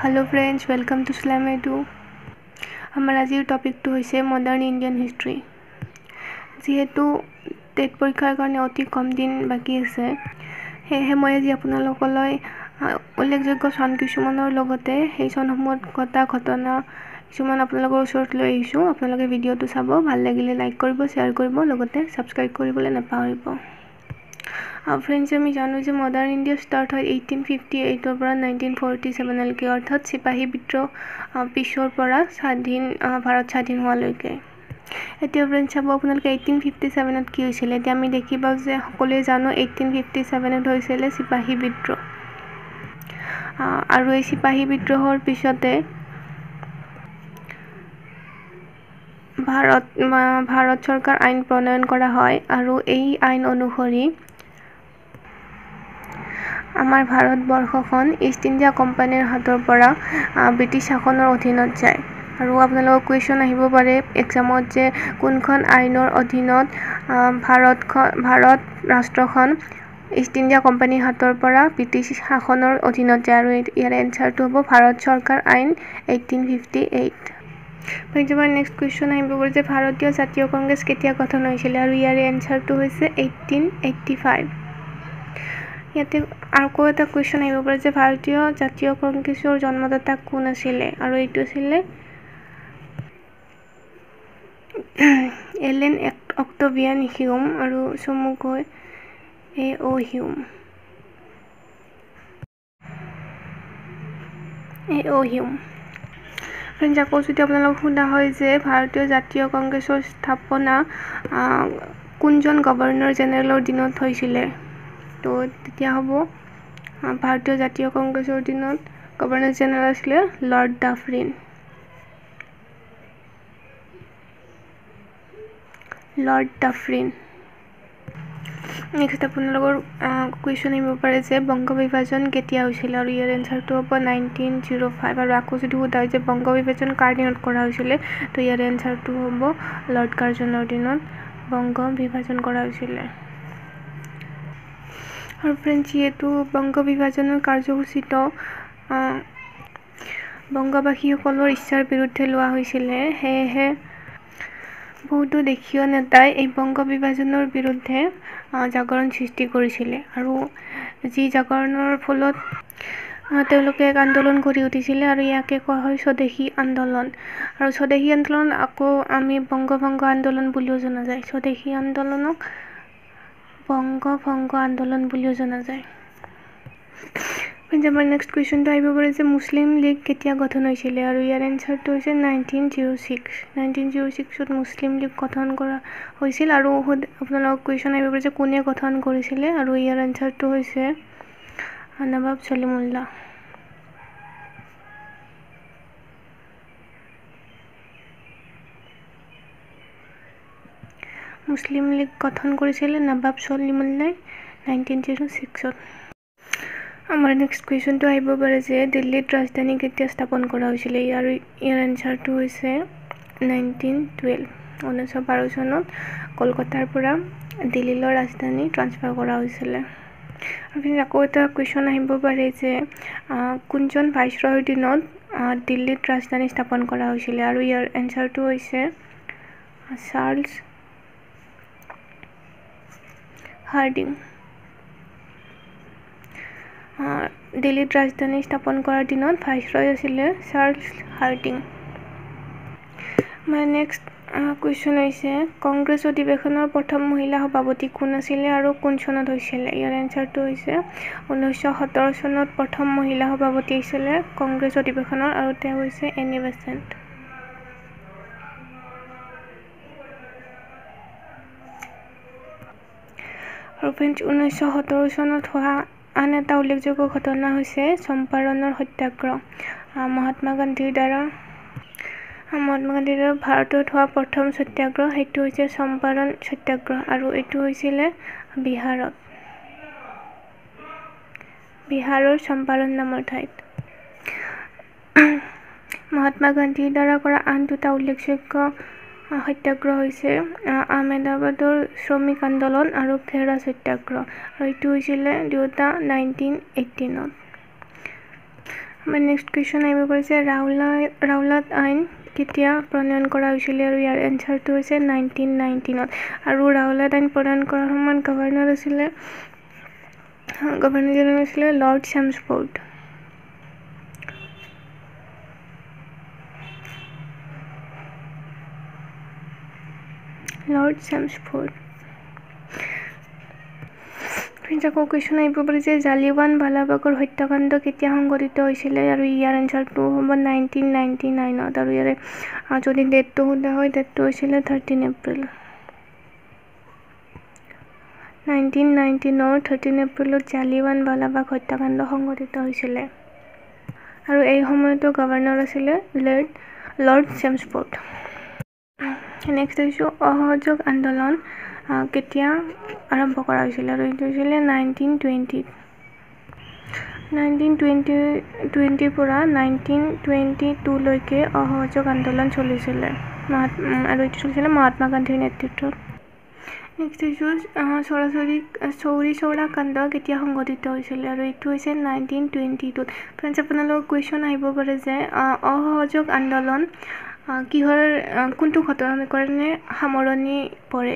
Hello friends, welcome to Slam Edu. আমাৰ আজিৰ টপিকটো হৈছে মডাৰ্ণ ইণ্ডিয়ান হিষ্ট্ৰী। যিহেতু টেট পৰীক্ষাৰ কাৰণে অতি কম দিন বাকী আছে, সেয়েহে মই আজি আপোনালোকলৈ উল্লেখযোগ্য চন কিছুমানৰ লগতে সেই চনসমূহত ঘটা ঘটনা কিছুমান আপোনালোকৰ ওচৰত লৈ আহিছোঁ। আপোনালোকে ভিডিঅ'টো চাব, ভাল লাগিলে লাইক কৰিব, শ্বেয়াৰ কৰিব, লগতে ছাবস্ক্ৰাইব কৰিবলৈ নাপাহৰিব। ফ্ৰেণ্ডছ, আমি জানো যে মডাৰ্ণ ইণ্ডিয়া ষ্টাৰ্ট হয় 1858ৰ পৰা 1947লৈকে, অৰ্থাৎ চিপাহী বিদ্ৰোহ পিছৰ পৰা স্বাধীন ভাৰত স্বাধীন হোৱালৈকে। এতিয়া ফ্ৰেণ্ডছ চাব আপোনালোকে 1857ত কি হৈছিলে। এতিয়া আমি দেখি পাওঁ যে সকলোৱে জানো 1857ত হৈছিলে চিপাহী বিদ্ৰোহ, আৰু এই চিপাহী বিদ্ৰোহৰ পিছতে ভাৰত চৰকাৰ আইন প্ৰণয়ন কৰা হয়, আৰু এই আইন অনুসৰি আমাৰ ভাৰতবৰ্ষখন ইষ্ট ইণ্ডিয়া কোম্পানীৰ হাতৰ পৰা ব্ৰিটিছ শাসনৰ অধীনত যায়। আৰু আপোনালোকৰ কুৱেশ্যন আহিব পাৰে এক্সামত যে কোনখন আইনৰ অধীনত ভাৰত ৰাষ্ট্ৰখন ইষ্ট ইণ্ডিয়া কোম্পানীৰ হাতৰ পৰা ব্ৰিটিছ শাসনৰ অধীনত যায়, আৰু ইয়াৰ এনচাৰটো হ'ব ভাৰত চৰকাৰ আইন 1858। আমাৰ নেক্সট কুৱেশ্যন আহিব পাৰে যে ভাৰতীয় জাতীয় কংগ্ৰেছ কেতিয়া গঠন হৈছিলে, আৰু ইয়াৰে এনচাৰটো হৈছে 1885। ইয়াতে আকৌ এটা কুৱেশ্যন আহিব পাৰে যে ভাৰতীয় জাতীয় কংগ্ৰেছৰ জন্মদাতা কোন আছিলে, আৰু এইটো আছিলে এলেন অক্টোভিয়ান হিউম, আৰু চমুকৈ এ অ' হিউম। এ অ' হিউম। ফ্ৰেণ্ডছ, আকৌ যদি আপোনালোকক সোধা হয় যে ভাৰতীয় জাতীয় কংগ্ৰেছৰ স্থাপনা কোনজন গভৰ্ণৰ জেনেৰেলৰ দিনত হৈছিলে, তো তেতিয়া হ'ব ভাৰতীয় জাতীয় কংগ্ৰেছৰ দিনত গভৰ্ণৰ জেনেৰেল আছিলে লৰ্ড ডাফৰিন। Lord Dufferin. Next আপোনালোকৰ কুৱেশ্যন আহিব পাৰে যে বংগ বিভাজন কেতিয়া হৈছিলে, আৰু ইয়াৰ এনচাৰটো হ'ব 1905। আৰু আকৌ যদি সোধা হয় যে বংগ বিভাজন কাৰ দিনত কৰা হৈছিলে, তো ইয়াৰ এনচাৰটো হ'ব লৰ্ড কাৰ্জনৰ দিনত বংগ বিভাজন কৰা হৈছিলে। আৰু ফ্ৰেণ্ডছ, যিহেতু বংগ বিভাজনৰ কাৰ্যসূচীত বংগবাসীসকলৰ ইচ্ছাৰ বিৰুদ্ধে লোৱা হৈছিলে, সেয়েহে বহুতো দেশীয় নেতাই এই বংগ বিভাজনৰ বিৰুদ্ধে জাগৰণ সৃষ্টি কৰিছিলে, আৰু যি জাগৰণৰ ফলত তেওঁলোকে এক আন্দোলন গঢ়ি উঠিছিলে, আৰু ইয়াকে কোৱা হয় স্বদেশী আন্দোলন। আৰু স্বদেশী আন্দোলন আকৌ আমি বংগভংগ আন্দোলন বুলিও জনা যায়। স্বদেশী আন্দোলনক বংগভংগ আন্দোলন বুলিও জনা যায়। আমাৰ নেক্সট কুৱেশ্যনটো আহিব পাৰে যে মুছলিম লীগ কেতিয়া গঠন হৈছিলে, আৰু ইয়াৰ এনচাৰটো হৈছে 1906। 1906ত মুছলিম লীগ গঠন কৰা হৈছিল। আৰু আপোনালোকক কুৱেশ্যন আহিব পাৰে যে কোনে গঠন কৰিছিলে, আৰু ইয়াৰ এনচাৰটো হৈছে নৱাব চলিমুল্লাহ। মুছলিম লীগ গঠন কৰিছিলে নৱাব চলিমুল্লাই 1906ত। আমাৰ নেক্সট কুৱেশ্যনটো আহিব পাৰে যে দিল্লীত ৰাজধানী কেতিয়া স্থাপন কৰা হৈছিলে, ইয়াৰ এনচাৰটো হৈছে 1912। 1912 চনত কলকাতাৰ পৰা দিল্লীলৈ ৰাজধানী ট্ৰান্সফাৰ কৰা হৈছিলে। আৰু আকৌ এটা কুৱেশ্যন আহিব পাৰে যে কোনজন ভাইচৰয়ৰ দিনত দিল্লীত ৰাজধানী স্থাপন কৰা হৈছিলে, আৰু ইয়াৰ এনচাৰটো হৈছে চাৰ্লছ হাৰ্ডিং। দিল্লীত ৰাজধানী স্থাপন কৰাৰ দিনত ভাইচৰয় আছিলে চাৰ্লছ হাৰ্ডিং। আমাৰ নেক্সট কুৱেশ্যন হৈছে কংগ্ৰেছ অধিৱেশনৰ প্ৰথম মহিলা সভাপতি কোন আছিলে আৰু কোন চনত হৈছিলে। ইয়াৰ এনচাৰটো হৈছে 1917 চনত প্ৰথম মহিলা সভাপতি আছিলে কংগ্ৰেছ অধিৱেশনৰ, আৰু তেওঁ হৈছে এনি বেচেণ্ট। আৰু ফ্ৰেণ্ডছ, 1917 চনত হোৱা আন এটা উল্লেখযোগ্য ঘটনা হৈছে চম্পাৰণৰ সত্যাগ্ৰহ। মহাত্মা গান্ধীৰ দ্বাৰা ভাৰতত হোৱা প্ৰথম সত্যাগ্ৰহ সেইটো হৈছে চম্পাৰণ সত্যাগ্ৰহ, আৰু এইটো হৈছিলে বিহাৰত, বিহাৰৰ চম্পাৰণ নামৰ ঠাইত। মহাত্মা গান্ধীৰ দ্বাৰা কৰা আন দুটা উল্লেখযোগ্য সত্যাগ্ৰহ হৈছে আহমেদাবাদৰ শ্ৰমিক আন্দোলন আৰু খেৰা সত্যাগ্ৰহ, আৰু এইটো হৈছিলে দুয়োটা 1918ত। আমাৰ নেক্সট কুৱেশ্যন আহিব পাৰিছে ৰাওলাট আইন কেতিয়া প্ৰণয়ন কৰা হৈছিলে? আৰু ইয়াৰ এনচাৰটো হৈছে 1919ত। আৰু ৰাওলাট আইন প্ৰণয়ন কৰাৰ সময়ত গভৰ্ণৰ জেনেৰেল আছিলে লৰ্ড চেমছফোৰ্ড। লৰ্ড চেমছফোৰ্ড। আকৌ কুৱেশ্যন আহিব পাৰে যে জালিৱান বালাবাগৰ হত্যাকাণ্ড কেতিয়া সংঘটিত হৈছিলে? আৰু ইয়াৰ এনচাৰটো হ'ব 1999ত। আৰু ইয়াৰে যদি ডেটটো সোধা হয়, ডেটটো হৈছিলে 13 এপ্ৰিল। 1919ৰ 13 এপ্ৰিলত জালিৱান বালাবাগ হত্যাকাণ্ড সংঘটিত হৈছিলে আৰু এই সময়তো গভৰ্ণৰ আছিলে লৰ্ড চেমছফোৰ্ড। নেক্সট আহিছোঁ, অসহযোগ আন্দোলন কেতিয়া আৰম্ভ কৰা হৈছিলে? আৰু এইটো হৈছিলে 1920ত। 1920ৰ পৰা 1922লৈকে অসহযোগ আন্দোলন চলিছিলে আৰু এইটো চলিছিলে মহাত্মা গান্ধীৰ নেতৃত্বত। নেক্সট আহিছোঁ, চৌৰি চৌৰা কাণ্ড কেতিয়া সংঘটিত হৈছিলে? আৰু এইটো হৈছে 1922ত। ফ্ৰেণ্ডছ, আপোনালোকৰ কুৱেশ্যন আহিব পাৰে যে অসহযোগ আন্দোলন কিহৰ কোনটো ঘটনাৰ কাৰণে সামৰণি পৰে?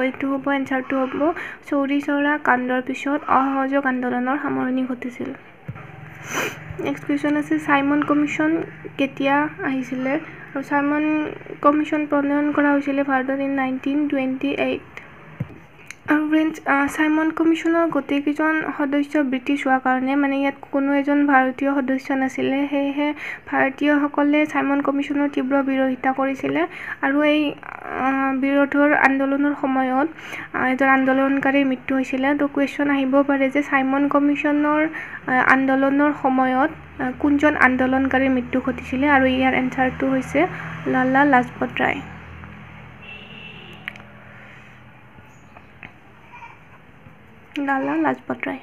এইটো হ'ব এনচাৰটো হ'ব চৌৰি চৌৰা কাণ্ডৰ পিছত অসহযোগ আন্দোলনৰ সামৰণি ঘটিছিল। নেক্সট কুৱেশ্যন আছে, চাইমন কমিশ্যন কেতিয়া আহিছিলে? আৰু চাইমন কমিশ্যন প্ৰণয়ন কৰা হৈছিলে ভাৰতত ইন 1928। আৰু ফ্ৰেণ্ডছ, চাইমন কমিশ্যনৰ গোটেইকেইজন সদস্য ব্ৰিটিছ হোৱাৰ কাৰণে, মানে ইয়াত কোনো এজন ভাৰতীয় সদস্য নাছিলে, সেয়েহে ভাৰতীয়সকলে চাইমন কমিশ্যনৰ তীব্ৰ বিৰোধিতা কৰিছিলে। আৰু এই বিৰোধৰ আন্দোলনৰ সময়ত এজন আন্দোলনকাৰীৰ মৃত্যু হৈছিলে। তো কুৱেশ্যন আহিব পাৰে যে চাইমন কমিশ্যনৰ আন্দোলনৰ সময়ত কোনজন আন্দোলনকাৰীৰ মৃত্যু ঘটিছিলে? আৰু ইয়াৰ এনচাৰটো হৈছে লালা লাজপত ৰায়। লালা লাজপত ৰায়।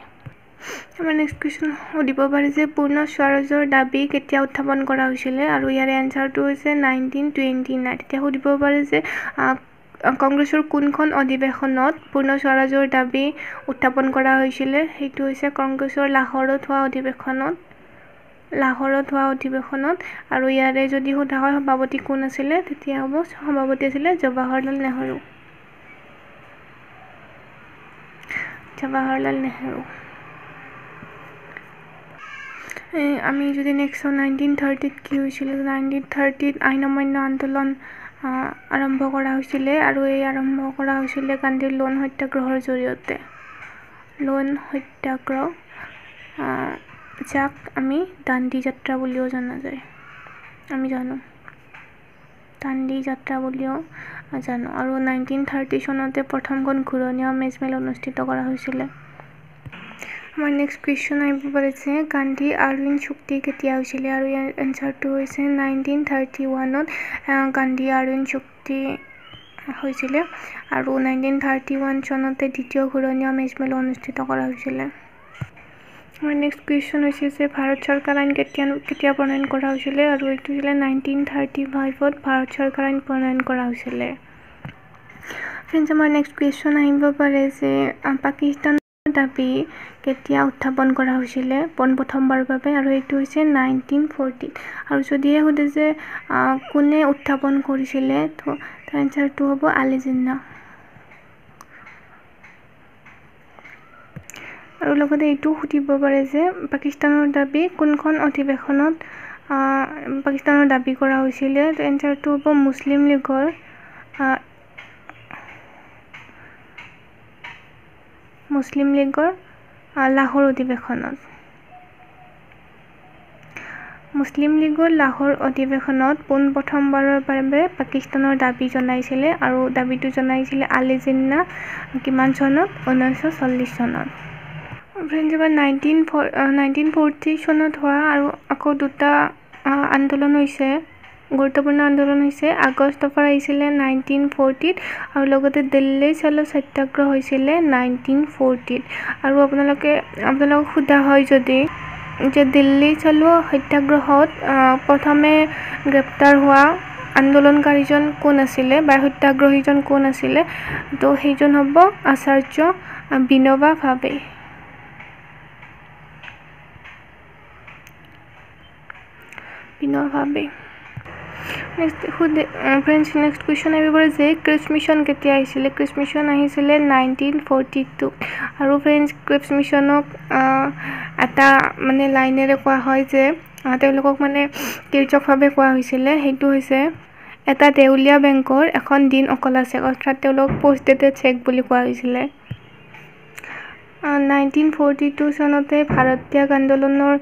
আমাৰ নেক্সট কুৱেশ্যন সুধিব পাৰে যে পূৰ্ণ স্বৰাজৰ দাবী কেতিয়া উত্থাপন কৰা হৈছিলে? আৰু ইয়াৰে এনচাৰটো হৈছে 1929। তেতিয়া সুধিব পাৰে যে কংগ্ৰেছৰ কোনখন অধিৱেশনত পূৰ্ণ স্বৰাজৰ দাবী উত্থাপন কৰা হৈছিলে? সেইটো হৈছে কংগ্ৰেছৰ লাহোৰত হোৱা অধিৱেশনত। আৰু ইয়াৰে যদি সোধা হয় সভাপতি কোন আছিলে, তেতিয়া হ'ব সভাপতি আছিলে জৱাহৰলাল নেহৰু। জৱাহৰলাল নেহৰু। আমি যদি নেক্সট চাওঁ, 1930ত কি হৈছিলে? 1930ত আইন অমান্য আন্দোলন আৰম্ভ কৰা হৈছিলে আৰু এই আৰম্ভ কৰা হৈছিলে গান্ধীৰ লোন সত্যাগ্ৰহৰ জৰিয়তে। লোন সত্যাগ্ৰহ, যাক আমি দাণ্ডি যাত্ৰা বুলিও জনা যায়, আমি জানো দাণ্ডি যাত্ৰা বুলিও জানো। আৰু 1930 চনতে প্ৰথমখন ঘূৰণীয়া মেজমেল অনুষ্ঠিত কৰা হৈছিলে। আমাৰ নেক্সট কুৱেশ্যন আহিব পাৰিছে, গান্ধী আৰউইন চুক্তি কেতিয়া হৈছিলে? আৰু ইয়াৰ এনচাৰটো হৈছে 1931ত গান্ধী আৰউইন চুক্তি হৈছিলে আৰু 1931 চনতে দ্বিতীয় ঘূৰণীয়া মেজমেল অনুষ্ঠিত কৰা হৈছিলে। আমাৰ নেক্সট কুৱেশ্যন হৈছে যে ভাৰত চৰকাৰ আইন কেতিয়া কেতিয়া প্ৰণয়ন কৰা হৈছিলে? আৰু এইটো হৈছিলে 1935ত ভাৰত চৰকাৰ আইন প্ৰণয়ন কৰা হৈছিলে। ফ্ৰেণ্ডছ, আমাৰ নেক্সট কুৱেশ্যন আহিব পাৰে যে পাকিস্তানৰ দাবী কেতিয়া উত্থাপন কৰা হৈছিলে পোনপ্ৰথমবাৰৰ বাবে? আৰু এইটো হৈছে 1940ত। আৰু যদিহে সোধে যে কোনে উত্থাপন কৰিছিলে, তো তাৰ এনচাৰটো হ'ব আলী জিন্না। আৰু লগতে এইটোও সুধিব পাৰে যে পাকিস্তানৰ দাবী কোনখন অধিৱেশনত পাকিস্তানৰ দাবী কৰা হৈছিলে? এনচাৰটো হ'ব মুছলিম লীগৰ লাহোৰ অধিৱেশনত। মুছলিম লীগৰ লাহোৰ অধিৱেশনত পোনপ্ৰথমবাৰৰ বাবে পাকিস্তানৰ দাবী জনাইছিলে আৰু দাবীটো জনাইছিলে আলী জিন্না কিমান চনত? 1940 চনত। ফ্ৰেণ্ডছ, এবাৰ 1940 চনত হোৱা আৰু আকৌ দুটা আন্দোলন হৈছে, গুৰুত্বপূৰ্ণ আন্দোলন হৈছে, আগষ্ট অফাৰ আহিছিলে 1940ত আৰু লগতে দিল্লী চলো সত্যাগ্ৰহ হৈছিলে 1940ত। আৰু আপোনালোকক সোধা হয় যদি যে দিল্লী চলো সত্যাগ্ৰহত প্ৰথমে গ্ৰেপ্তাৰ হোৱা আন্দোলনকাৰীজন কোন আছিলে বা সত্যাগ্ৰহীজন কোন আছিলে, তো সেইজন হ'ব আচাৰ্য বিনোবা ভাবে। Vinoba Bhave. Next friends, next question আহিব পাৰে যে ক্ৰিপছ মিছন কেতিয়া আহিছিলে? ক্ৰিপছ মিছন আহিছিলে 1942। আৰু ফ্ৰেণ্ডছ, ক্ৰিপছ মিছনক এটা মানে লাইনেৰে কোৱা হয় যে তেওঁলোকক মানে তিৰ্যকভাৱে কোৱা হৈছিলে, সেইটো হৈছে এটা দেউলীয়া বেংকৰ এখন দিন অকলা চেক, অৰ্থাৎ তেওঁলোক পষ্ট ডেটেড চেক বুলি কোৱা হৈছিলে। 1942 চনতে ভাৰত ত্যাগ আন্দোলনৰ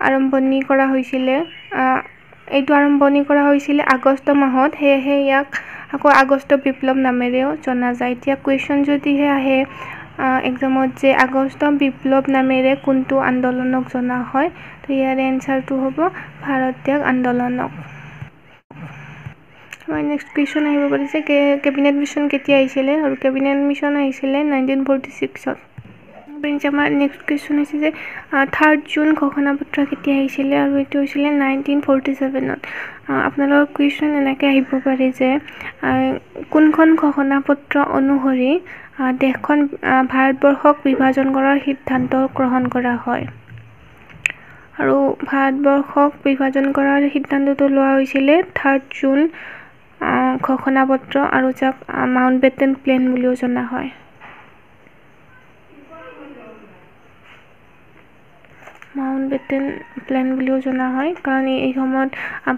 আৰম্ভণি কৰা হৈছিলে। এইটো আৰম্ভণি কৰা হৈছিলে আগষ্ট মাহত, সেয়েহে ইয়াক আকৌ আগষ্ট বিপ্লৱ নামেৰেও জনা যায়। এতিয়া কুৱেশ্যন যদিহে আহে এক্সামত যে আগষ্ট বিপ্লৱ নামেৰে কোনটো আন্দোলনক জনা হয়, তো ইয়াৰ এনচাৰটো হ'ব ভাৰত ত্যাগ আন্দোলনক। আমাৰ নেক্সট কুৱেশ্যন আহিব পাৰিছে কেবিনেট মিছন কেতিয়া আহিছিলে? আৰু কেবিনেট মিছন আহিছিলে 1946ত। আমাৰ নেক্সট কুৱেশ্যন হৈছে যে 3 জুন ঘোষণাপত্ৰ কেতিয়া আহিছিলে? আৰু এইটো হৈছিলে 1947ত। আপোনালোকৰ কুৱেশ্যন এনেকৈ আহিব পাৰে যে কোনখন ঘোষণাপত্ৰ অনুসৰি দেশখন ভাৰতবৰ্ষক বিভাজন কৰাৰ সিদ্ধান্ত গ্ৰহণ কৰা হয়? আৰু ভাৰতবৰ্ষক বিভাজন কৰাৰ সিদ্ধান্তটো লোৱা হৈছিলে 3 জুন ঘোষণাপত্ৰ, আৰু যাক মাউণ্ট বেটেন প্লেন বুলিও জনা হয়। মাউণ্ট বেটেন প্লেন বুলিও জনা হয় কাৰণ এই সময়ত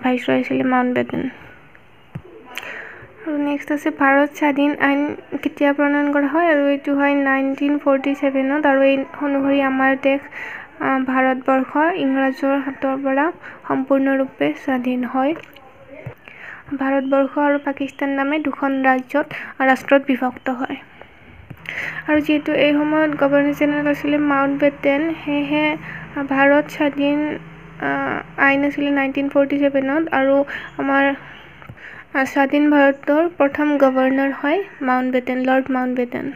ভাইচৰয় আছিলে মাউণ্ট বেটেন। আৰু নেক্সট আছে ভাৰত স্বাধীন আইন কেতিয়া প্ৰণয়ন কৰা হয়? আৰু এইটো হয় 1947ত। আৰু এই অনুসৰি আমাৰ দেশ ভাৰতবৰ্ষ ইংৰাজৰ হাতৰ পৰা সম্পূৰ্ণৰূপে স্বাধীন হয়। ভাৰতবৰ্ষ আৰু পাকিস্তান নামে দুখন ৰাষ্ট্ৰত বিভক্ত হয়। আৰু যিহেতু এই সময়ত গভৰ্ণৰ জেনেৰেল আছিলে মাউণ্ট বেটেন, সেয়েহে ভাৰত স্বাধীন আইন আছিলে 1947ত। আৰু আমাৰ স্বাধীন ভাৰতৰ প্ৰথম গভৰ্ণৰ হয় mount Batten, lord mount Batten.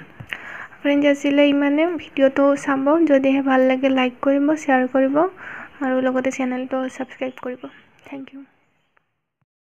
Friends, আছিলে ইমানে। ভিডিঅ'টো চাব, যদিহে ভাল লাগে লাইক কৰিব, শ্বেয়াৰ কৰিব আৰু লগতে চেনেলটো ছাবস্ক্ৰাইব কৰিব। Thank you.